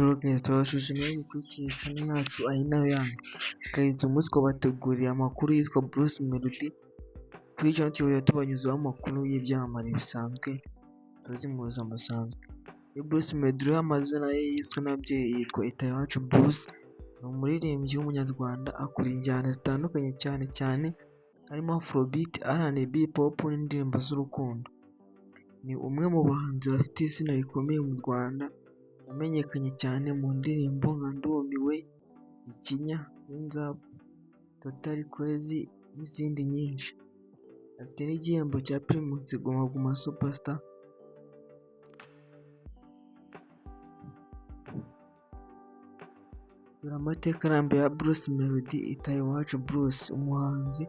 Bonjour guys, turabashije mukurikiye channel yacu ari nayo yanyu. Guys, uyu munsi twabateguriye amakuru yitwa Bruce Melody. Kuri channel tujya tubanyuzaho amakuru y'ibyamamare bisanzwe tuzi mu buzima busanzwe. Bruce Melody rero amazina ye yiswe n'ababyeyi yitwa Itahiwacu Bruce, ni umuririmbyi w'umunyarwanda, akora injyana zitandukanye cyane cyane harimo Afrobeat, R&B, Pop n'indirimbo z'urukundo. Ni umwe mu bahanzi bafite izina rikomeye mu Rwanda, wamenyekanye cyane mu ndirimbo nka Ndumiwe, Ikinya, Hands Up, Totally Crazy n'izindi nyinshi. Afite n'igihembo cya Primus Guma Guma Super Star. Dore amateka arambuye ya Bruce Melody. Itahiwacu Bruce, umuhanzi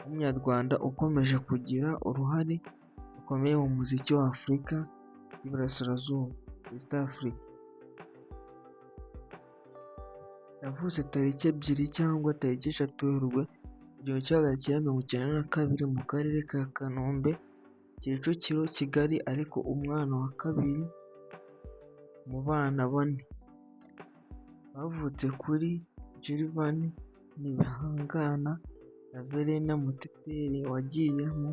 w'umunyarwanda ukomeje kugira uruhare rukomeye mu muziki wa Afurika y'Iburasirazuba, East Africa. Yavutse tariki 2 cyangwa tariki 3 Werurwe 1992 mu karere ka Kanombe, Kicukiro, Kigali, ariko umwana wa kabiri mu bana bane bavutse kuri Gervais Ntibihangana na Verena Muteteri wagiye mu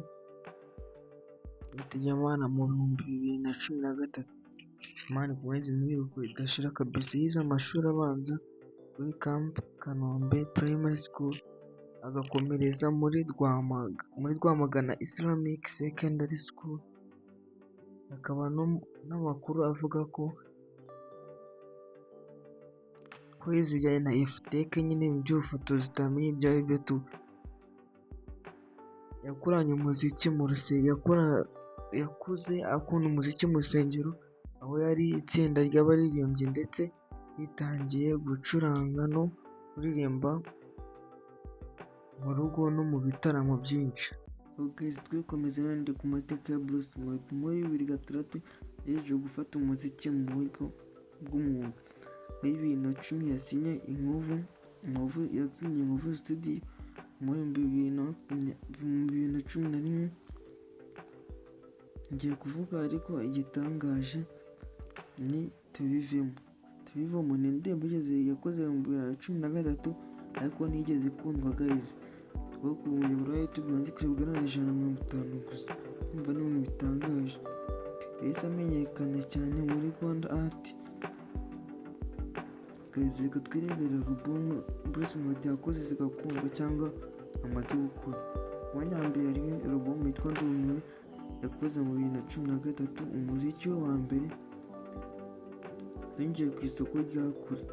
yitabye Imana mu 2013. Imana ikomeze imuhe iruhuko ridashira kabisa. Yize amashuri abanza kuri Camp Kanombe Primary School, agakomereza muri Rwamagana Islamic Secondary School, hakaba n'amakuru avuga ko yize ibijyanye na EFTEC nyine by'ubufotozi utamenya ibyo ari byo tu. Yakuranye umuziki mu yakuze akunda umuziki mu rusengero, aho yari itsinda ry'abaririmbyi ndetse yitangiye gucuranga no kuririmba mu rugo no mu bitaramo byinshi. Twikomeza n'andi ku mateka ya Bruce Melody. Muri 2006 yaje gufata umuziki mu buryo bw'umwuga. Muri 2010 yasinye Inkovu, yatsinye Inkovu Studio. Muri 2011 ngiye kuvuga, ariko igitangaje ni Tubivemo. Tubivemo ni indirimbo yakoze mu 2013, ariko ntiyigeze ikundwa guys. Kuko ku muyoboro wa YouTube imaze kurebwa n'abantu 150 gusa. Urumva ni ibintu bitangaje. Yahise amenyekana cyane muri Rwanda Art. Guys, reka twirebere album Bruce Melody yakoze zigakundwa cyangwa amaze gukora. Umwanya wa mbere hari album yitwa Ndumiwe yakoze mu 2013. Umuziki we wa mbere winjiye ku isoko rya kure.